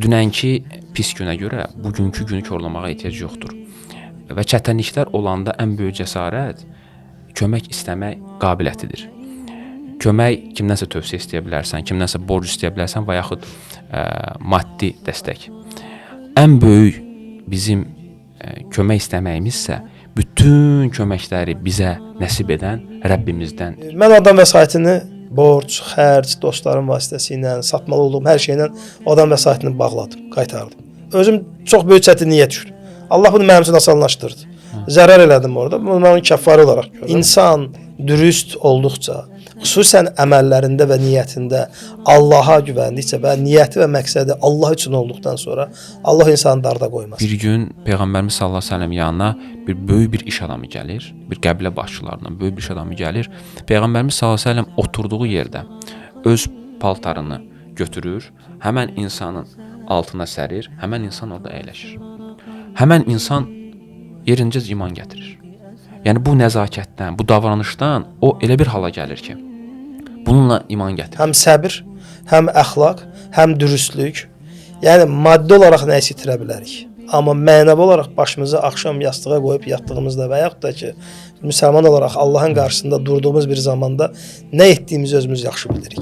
Dünənki pis günə görə bugünkü günü korlamağa ehtiyac yoxdur. Və çətinliklər olanda ən böyük cəsarət kömək istəmək qabiliyyətidir. Kömək kimdənsə tövsiyə istəyə bilərsən, kimdənsə borc istəyə bilərsən və yaxud maddi dəstək. Ən böyük bizim kömək istəməyimizsə bütün köməkləri bizə nəsib edən Rəbbimizdən. Mən adam vəsaitini borc, xərc, dostlarım vasitəsilə, satmalı olduğum hər şeylə adam vəsaitini bağladım, qaytardım. Özüm çox böyük çətinliyə düşdüm. Allah bunu mənim üçün asanlaşdırdı. Zərər elədim orada. Bunu mən onun kəffarə olaraq görürəm. İnsan dürüst olduqca, xüsusən əməllərində və niyyətində Allaha güvəndikcə və niyyəti və məqsədi Allah üçün olduqdan sonra Allah insanı darda qoymaz. Bir gün Peyğəmbərimiz sallallahu əleyhi və səlləm yanına bir böyük bir iş adamı gəlir, bir qəbilə başçılarından böyük bir iş adamı gəlir. Peyğəmbərimiz sallallahu əleyhi və səlləm oturduğu yerdə öz paltarını götürür, həmən insanın altına sərir, həmən insan orada əyləşir. Həmən insan yerincə iman gətirir. Yəni bu nəzakətdən, bu davranışdan o elə bir hala gəlir ki, bununla iman gətirir. Həm səbir, həm əxlaq, həm dürüstlük. Yəni maddi olaraq nəyisə itirə bilərik. Amma mənəvi olaraq başımızı axşam yastığa qoyub yatdığımızda və yaxud da ki, müsəlman olaraq Allahın qarşısında durduğumuz bir zamanda nə etdiyimizi özümüz yaxşı bilirik.